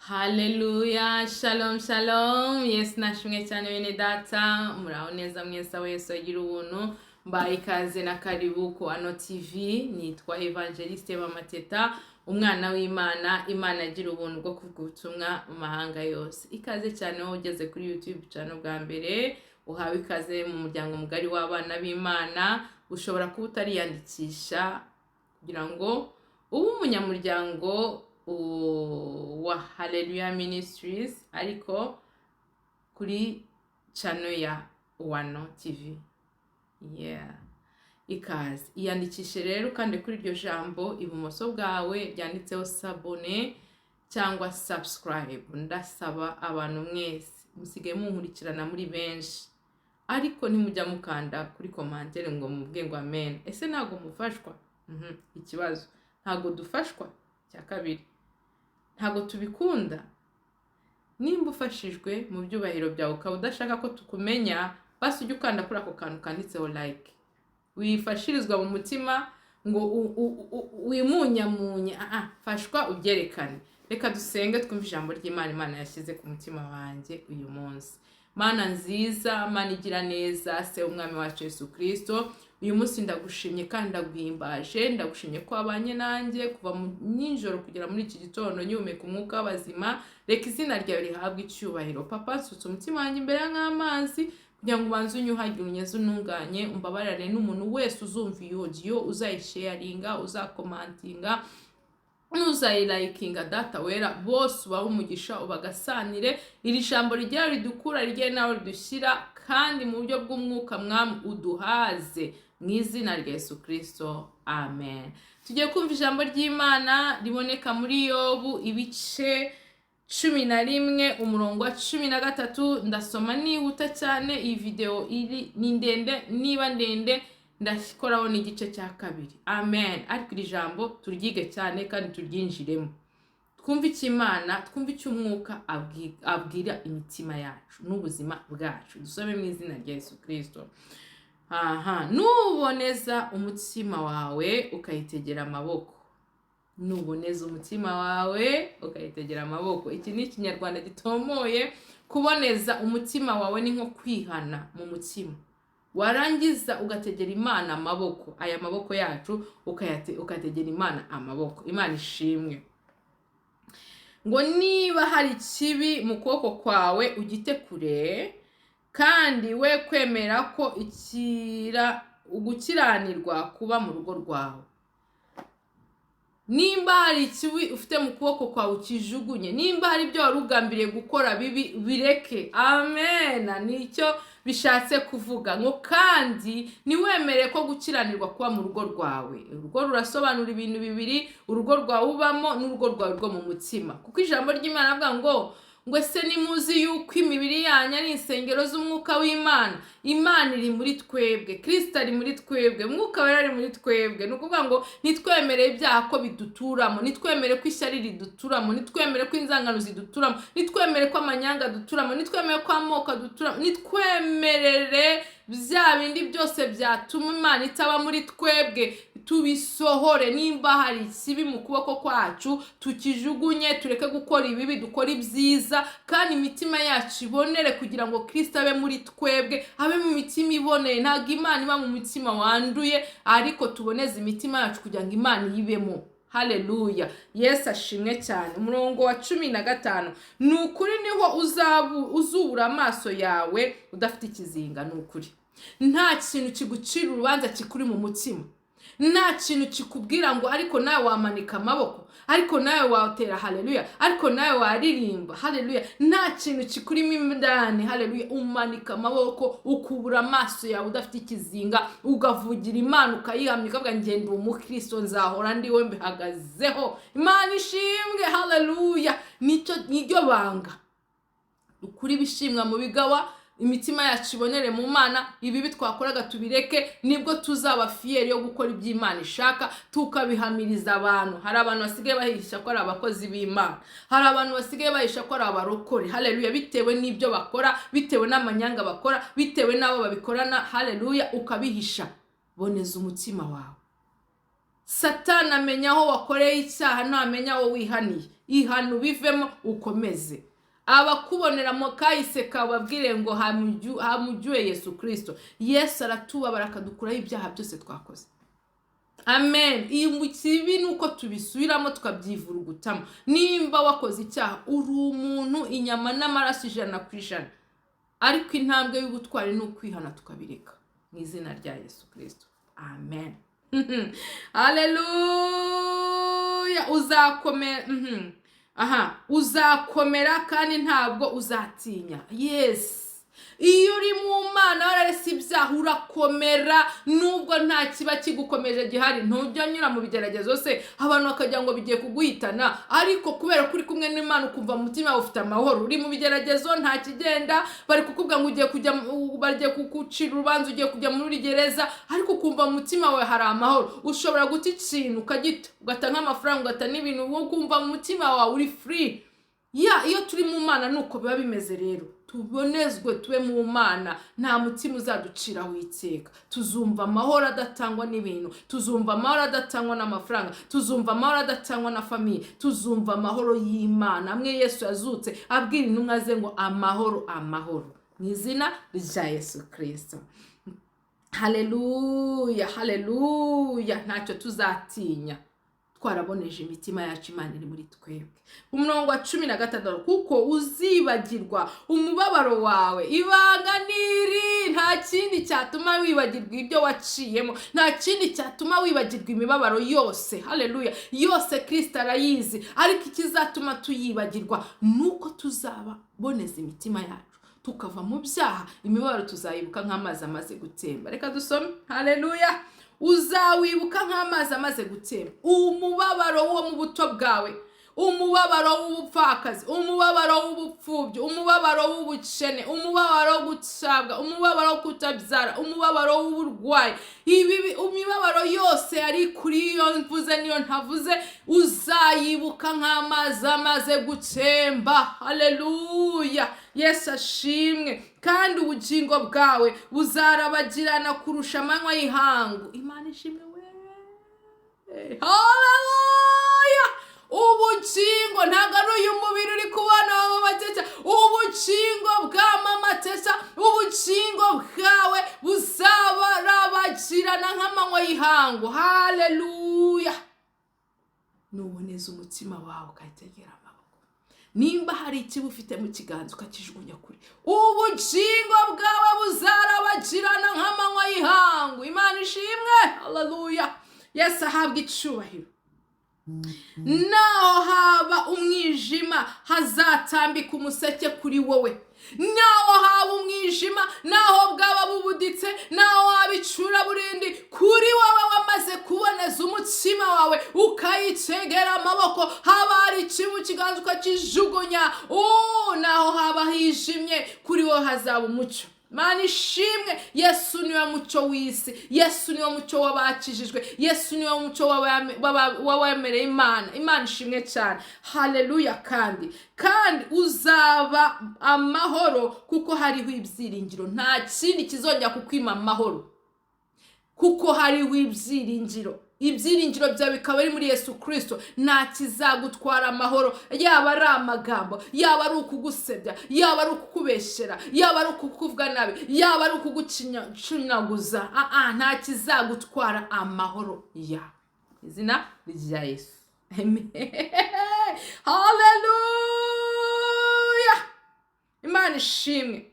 Haleluya, shalom shalom. Yesu nashimwe cyane. Bene data, muraho neza mwese aho Yesu agira ubuntu. Mbaye ikaze na karibu ku Ano TV. Nitwa Evangeliste Mama Teta, umwana w'Imana. Imana agira ubuntu bwo kuvuga ubutumwa mu mahanga yose. Ikaze cyane wowe ugeze kuri YouTube channel bwa mbere, uhawe ikaze mu muryango mugari w'abana b'Imana. Ushobora kuba utariyandikisha kugira ngo ube umunyamuryango wa Hallelujah Ministries, ariko kuri channel ya Wano TV, yeah, ikaze. Iyandikishe rero kandi kuri iryo jambo ibumoso bwawe ryanditseho "s'abonner" cyangwa "subscribe". Ndasaba abantu mwese musigaye munkurikirana muri benshi, ariko ntimujya mukanda kuri commentaire ngo muvuge ngo "amen". Ese ntabwo mufashwa? Ikibazo ntabwo dufashwa. Cya kabiri, ntabwo tubikunda. Nimba ufashijwe mu byubahiro byawe ukaba udashaka ko tukumenya, basi ujye ukanda kuri ako kantu kanditseho "like". Wifashirizwa mu mutima ngo wimunyamunye. Ah, ah, fashwa ubyerekane. Reka dusenge, twumve ijambo ry'Imana Imana yashyize ku mutima wanjye uyu munsi. Mana nziza, Mana igira neza, Se w'Umwami wacu Yesu Kirisito, uyu munsi ndagushimye kandi ndaguhimbaje. Ndagushimye ko wabanye nanjye kuva mu nijoro kugera muri iki gitondo nyihumeka umwuka w'abazima. Reka izina ryawe rihabwe icyubahiro. Papa, nsutse umutima wanjye imbere nk'amazi kugira ngo ubanze unyuhagire, unyeze, ununganye, umbabarire n'umuntu wese uzumva iyo audio, uzayisharinga, uzacommentinga n'uzayilikinga. Data wera, bose ubahe umugisha, ubagasanire. Iri jambo rigira ridukura, rigere nawe ridushyira, kandi mu buryo bw'umwuka, Mwami, uduhaze mu izina rya Yesu Kirisito, amen. Tugiye kumva ijambo ry'Imana riboneka muri Yobu ibice 11, umurongo wa 13. Ndasoma nihuta cyane, iyi videwo iri ni ndende. Niba ndende ndakoraho n'igice cya kabiri, amen. Ariko iri jambo turyige cyane kandi turyinjiremo, twumve icyo Imana, twumve icyo Umwuka abwira imitima yacu n'ubuzima bwacu. Dusome mu izina rya Yesu Kirisito. Aha: nuboneza umutima wawe ukayitegera amaboko. Nuboneza umutima wawe ukayitegera amaboko. Iki ni Ikinyarwanda gitomoye. Kuboneza umutima wawe ni nko kwihana mu mutima, warangiza ugategera Imana amaboko. Aya maboko yacu ukategera Imana amaboko. Imana ishimwe. Ngo niba hari ikibi mu kuboko kwawe, ugite kure, kandi we kwemera ko ikira ugukiranirwa kuba mu rugo rwawe. Nimba hari ikibi ufite mu kuboko kwawe, ukijugunye. Nimba hari ibyo wari ugambiriye gukora bibi, bireke. Amen, nicyo bishatse kuvuga. Ngo kandi ntiwemere ko gukiranirwa kuba mu rugo rwawe. Urugo rurasobanura ibintu bibiri: urugo rwawe ubamo n'urugo rwawe rwo mu mutima. Kuko ijambo ry'Imana avuga ngo ese nimuzi yuko imibiri yanyu ari insengero z'Umwuka w'Imana? Imana iri muri twebwe, Kirisita ari muri twebwe, Mwuka Wera ari muri twebwe. Ni ukuvuga ngo ntitwemere ibyaha ko biduturamo, ntitwemere ko ishyari riduturamo, ntitwemere ko inzangano ziduturamo, ntitwemere ko amanyanga aduturamo, ntitwemere ko amoko aduturamo, ntitwemerere bya bindi byose byatuma Imana itaba muri twebwe. Tubisohore. Nimba hari ikibi mu kuboko kwacu, tukijugunye, tureke gukora ibibi, dukore ibyiza, kandi imitima yacu ibonere kugira ngo Kirisito abe muri twebwe, abe mu mitima iboneye. Ntabwo Imana iba mu mutima wanduye, ariko tuboneze imitima yacu kugira ngo Imana iyibemo. Haleluya, Yesu ashimwe cyane. Umurongo wa 15: ni ukuri niho uzubura amaso yawe udafite ikizinga. Ni ukuri nta kintu kigucira urubanza kikuri mu mutima, nta kintu kikubwira ngo ariko nawe wamanika amaboko, ariko nawe watera haleluya, ariko nawe waririmba haleluya. Nta kintu kikurimo indani. Haleluya. Umanika amaboko, ukubura amaso yawe udafite ikizinga, ugavugira Imana, ukayihamya, ukavuga: "Ngenda umukristo, nzahora ndiwe, mbihagazeho." Imana ishimwe, haleluya. Nicyo niryo banga. Ukuri ibishimwa mu bigawa, imitima yacu ibonere mu Mana, ibibi twakoraga tubireke. Nibwo tuzaba fier yo gukora ibyo Imana ishaka, tukabihamiriza abantu. Hari abantu basigaye bahisha ko ari abakozi b'Imana, hari abantu basigaye bahisha ko ari abarokore, haleluya, bitewe n'ibyo bakora, bitewe n'amanyanga bakora, bitewe n'abo babikorana. Haleluya. Ukabihisha. Boneza umutima wawe. Satani amenya aho wakoreye icyaha, ntamenya aho wihaniye. Ihana, ubivemo, ukomeze. Abakubonera mu kahise kawe babwire ngo hamujyuwe Yesu Kirisito. Yesu aratubabara, akadukuraho ibyaha byose twakoze. Amen. Iyi kibi ni uko tubisubiramo, tukabyivurugutamo. Nimba wakoze icyaha, uri umuntu, inyama n'amaraso, 100%, ariko intambwe y'ubutwari ni ukwihana, tukabireka mu izina rya Yesu Kirisito. Amen. Haleluya. Uzakomera, aha, uzakomera kandi ntabwo uzatinya. Yes, iyo uri mu Mana, wararese ibyaha, urakomera nubwo nta kiba kigukomeje gihari. Ntujya nyura mu bigeragezo se, abantu bakagira ngo bigiye kuguhitana, ariko kubera ko uri kumwe n'Imana, ukumva mu mutima wawe ufite amahoro? Uri mu bigeragezo, nta kigenda, bari kukubwira ngo ugiye kujya, bagiye kugucira urubanza, ugiye kujya muri gereza, ariko ukumva mu mutima wawe hari amahoro. Ushobora guta ikintu, ukagita, ugata nk'amafaranga, ugata n'ibintu, ukumva mu mutima wawe uri free. Ya, iyo turi mu Mana nuko biba bimeze. Rero tubonezwe, tube mu Mana, nta mutima uzaduciraho iteka. Tuzumva amahoro adatangwa n'ibintu, tuzumva amahoro adatangwa n'amafaranga, tuzumva amahoro adatangwa na famille, tuzumva amahoro y'Imana, amwe Yesu yazutse abwira intumwa ze ngo: "Amahoro, amahoro", mu izina rya Yesu Kirisito. Haleluya, haleluya. Ntacyo tuzatinya twaraboneje imitima yacu, Imana iri muri twebwe. Umurongo wa 16: kuko uzibagirwa umubabaro wawe. Ibanga niri, nta kindi cyatuma wibagirwa ibyo waciyemo, nta kindi cyatuma wibagirwa imibabaro yose. Haleluya. Yose Kirisita arayizi, ariko ikizatuma tuyibagirwa ni uko tuzaba boneza imitima yacu, tukava mu byaha. Imibabaro tuzayibuka nk'amazi amaze gutemba. Reka dusome. Haleluya. Uzawibuka nk'amazi amaze gutemba, umubabaro wo mu buto bwawe, umubabaro w'ubupfakazi, umubabaro w'ubupfubyi, umubabaro w'ubukene, umubabaro wo gucabwa, umubabaro wo kutabyara, umubabaro w'uburwayi, ibi imibabaro yose yari kuri iyo mvuze niyo ntavuze, uzayibuka nk'amazi amaze gutemba. Haleluya, Yesu ashimwe. Kandi ubugingo bwawe buzarabagirana kurusha amanywa y'ihangu. Imana ishimwe we. Haleluya. Ubugingo ntabwo ari uyu mubiri uri kubona wa Mama Teta. Ubugingo bwa Mama Teta, ubugingo bwawe buzabarabagirana nk'amanywa y'ihangu. Haleluya. Nuboneza umutima wawe, ukayitegera amaboko, nimba hari ikiba ufite mu kiganza ukakijugunya kure, ubugingo bwawe buzarabagirana nk'amanywa y'ihangu. Imana ishimwe. Haleluya. Yesu ahabwa icyubahiro. Naho haba umwijima, hazatambika umuseke kuri wowe. Naho haba umwijima, naho bwaba bubuditse, naho waba icuraburindi kuri wowe wamaze kuboneza umutima wawe, ukayitegera amaboko, haba hari ikibi mu kiganza ukakijugunya, naho haba hijimye, kuri wowe hazaba umucyo. Mana ishimwe. Yesu niwe mucyo w'isi, Yesu niwe mucyo w'abakijijwe, Yesu niwe mucyo w'abemereye Imana. Imana ishimwe cyane. Haleluya. Kandi uzaba amahoro kuko hariho ibyiringiro. Nta kindi kizongera kukwima amahoro kuko hariho ibyiringiro. Ibyiringiro byawe bikaba biri muri Yesu Kirisito, nta kizagutwara amahoro, yaba ari amagambo, yaba ari ukugusebya, yaba ari ukukubeshyera, yaba ari ukukuvuga nabi, yaba ari ukugucunaguza. Nta kizagutwara amahoro yawe, izina rya Yesu. Haleluya, Imana ishimwe.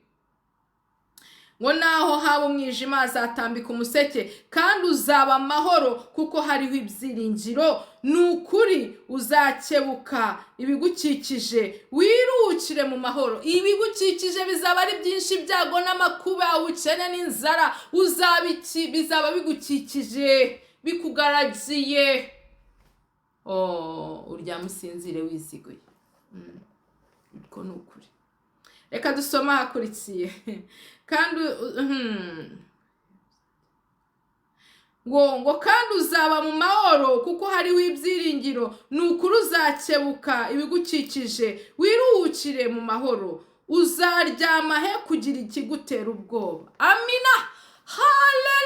Ngo naho haba umwijima, azatambika umuseke, kandi uzaba amahoro kuko hariho ibyiringiro. Ni ukuri uzakebuka ibigukikije, wiruhukire mu mahoro. Ibigukikije bizaba ari byinshi, ibyago n'amakuba, ubukene n'inzara, bizaba bigukikije, bikugaragiye. Oh, uryame usinzire wiziguye. Uko ni ukuri. Reka dusome ahakurikiye. Kandi ngo kandi uzaba mu mahoro kuko hariho ibyiringiro. Ni ukuri uzakebuka ibigukikije, wiruhukire mu mahoro, uzaryama he kugira ikigutera ubwoba. Amina. Haleluya.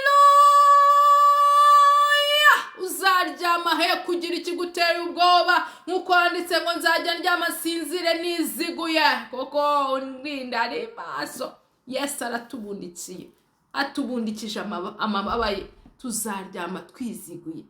Uzaryama he kugira ikigutera ubwoba, nk'uko handitse ngo nzajya ndyama nsinzire niziguye, kuko undinda ari maso. Yesu aratubundikiye, atubundikije amababa ye. Tuzaryama twiziguye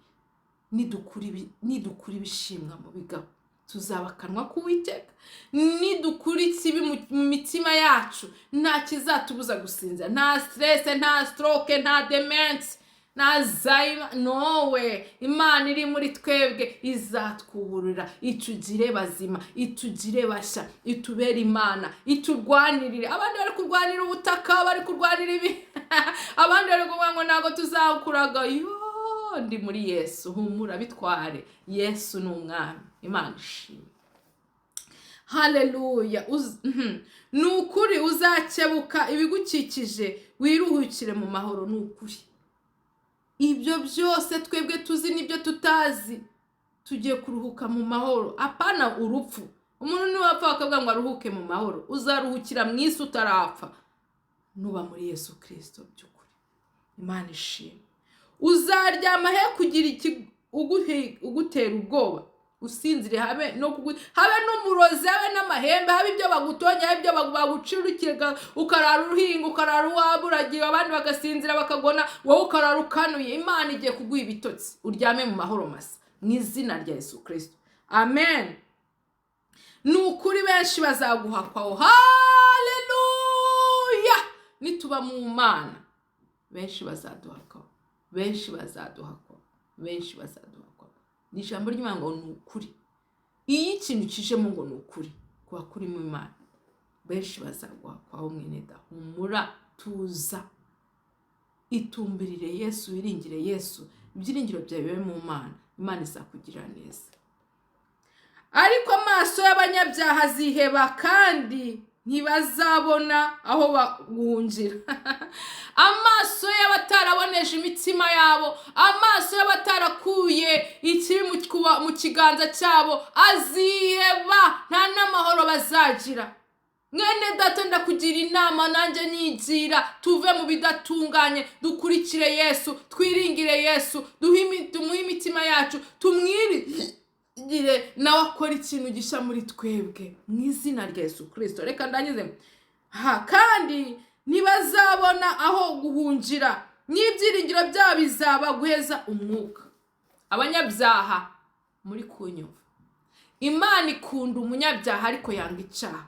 nidukura ibishimwa mu bigabo, tuzaba akanwa k'Uwiteka. Nidukura ikibi mu mitima yacu, nta kizatubuza gusinzira, nta stress, nta stroke, nta dementia, nta Alzheimer. Nowe Imana iri muri twebwe izatwuburira, itugire bazima, itugire bashya, itubere Imana, iturwanirire. Abandi bari kurwanira ubutaka, bari kurwanira ibi, abandi bari kuvuga ngo ntabwo tuzawukuraga. Yo, ndi muri Yesu, humura, bitware. Yesu ni Umwami. Imana ishimwe, haleluya. Ni ukuri uzakebuka ibigukikije, wiruhukire mu mahoro. Ni ukuri, ibyo byose twebwe tuzi n'ibyo tutazi, tugiye kuruhuka mu mahoro, apana urupfu. Umuntu niwapfa bakavuga ngo aruhuke mu mahoro. Uzaruhukira mu isi utarapfa nuba muri Yesu Kirisito by'ukuri. Imana ishimwe. Uzaryama he kugira ugutera ubwoba, usinzire, habe no habe n'umurozi, habe n'amahembe, habe ibyo bagutonya, habe ibyo bagucurikira, ukarara uruhinga, ukarara uwaburagiwe, abandi bagasinzira bakagona, wowe ukarara ukanuye. Imana igiye kuguha ibitotsi, uryame mu mahoro masa, mu izina rya Yesu Kirisito, amen. Ni ukuri benshi bazaguhakwaho. Haleluya! Nituba mu Mana, benshi bazaduhakwaho, benshi bazaduhakwaho, benshi bazaduhakwaho. Ni ijambo ry'Imana ngo ni ukuri. Iyo ikintu kijemo ngo ni ukuri, kuba kuri mu Imana, benshi bazaguhakwaho. Mwene da, humura, tuza, itumbirire Yesu, wiringire Yesu, ibyiringiro byawe bibe mu Mana. Imana izakugirira neza. Ariko amaso y'abanyabyaha aziheba, kandi ntibazabona aho guhungira. Amaso y'abataraboneje imitima yabo, amaso y'abatarakuye ikibi mu kiganza cyabo aziheba, nta n'amahoro bazagira. Mwene data, ndakugira inama, nanjye nigira: tuve mu bidatunganye, dukurikire Yesu, twiringire Yesu, tumuhe imitima yacu, tumwiringire, nawe akora ikintu gishya muri twebwe, mu izina rya Yesu Kirisito. Reka ndangize ha. Kandi ntibazabona aho guhungira, n'ibyiringiro byabo bizaba guheza umwuka. Abanyabyaha muri kunyumva, Imana ikunda umunyabyaha ariko yanga icyaha.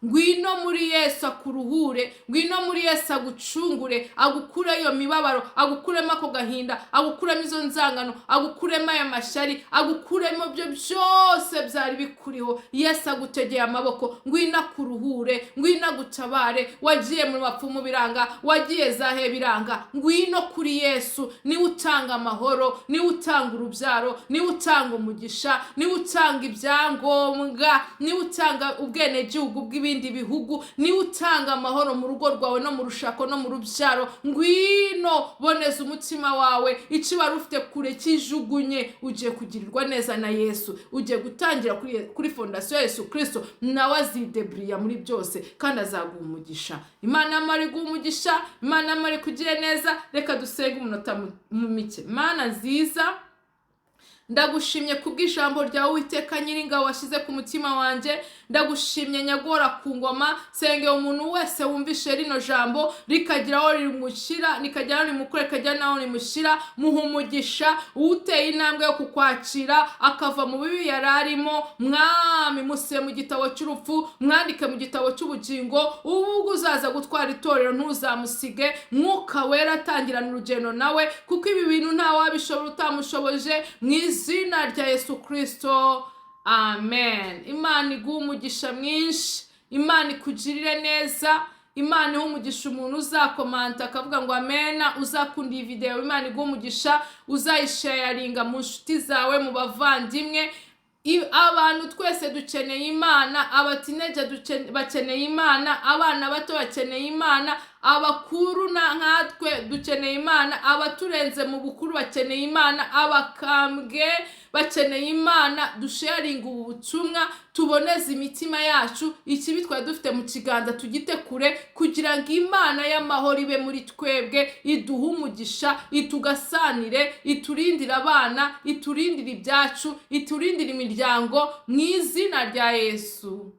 Ngwino muri Yesu akuruhure, ngwino muri Yesu agucungure, agukure iyo mibabaro, agukuremo ako gahinda, agukuremo izo nzangano, agukuremo aya mashyari, agukuremo ibyo byose byari bikuriho. Yesu agutegeye amaboko, ngwino akuruhure, ngwino agutabare. Wagiye mu bapfumu biranga, wagiye zahe biranga, ngwino kuri Yesu. Niwe utanga amahoro, niwe utanga urubyaro, niwe utanga umugisha, niwe utanga ibyangombwa, niwe utanga ubwenegihugu bw'ibindi bihugu, niwe utanga amahoro mu rugo rwawe no mu rushako no mu rubyaro. Ngwino, boneza umutima wawe, icyo wari ufite kure kijugunye. Ugiye kugirirwa neza na Yesu, ugiye gutangira kuri fondasiyo ya Yesu Kirisito, nawe azideburiya muri byose kandi azaguha umugisha. Imana y'amara iguha umugisha, Imana y'amara ikugire neza. Reka dusenge umunota mu mike. Mana nziza, ndagushimye kubw'ijambo ryawe, Uwiteka Nyiringabo, washyize ku mutima wanjye. Ndagushimye nyagora ku ngoma. Sengera umuntu wese wumvishe rino jambo, rikagira aho rimushyira, rikagira aho rimukura, rikagira n'aho rimushyira. Muha umugisha uteye intambwe yo kukwakira, akava mu bibi yari arimo. Mwami, musibe mu gitabo cy'urupfu, mwandike mu gitabo cy'ubugingo. Ubwo uzaza gutwara itorero, ntuzamusige. Mwuka Wera atangirana urugendo nawe, kuko ibi bintu nta wabishobora utamushoboje. Mu izina rya Yesu Kirisito, amen. Imana iguhe umugisha mwinshi, Imana ikugirire neza. Imana ihe umugisha umuntu uzakomanta akavuga ngo amena. Uzakunda iyi videwo, Imana iguhe umugisha. Uzayisharinga mu nshuti zawe, mu bavandimwe. Abantu twese dukeneye Imana. Aba teenager bakeneye Imana, abana bato bakeneye Imana. Abakuru na nkatwe dukeneye Imana, abaturenze mu bukuru bakeneye Imana, abakambwe bakeneye Imana. Dusharinga ubu butumwa, tuboneze imitima yacu, ikibi twari dufite mu kiganza tugite kure, kugira ngo Imana y'amahoro ibe muri twebwe, iduhe umugisha, itugasanire, iturindire abana, iturindire ibyacu, iturindire imiryango, mu izina rya Yesu.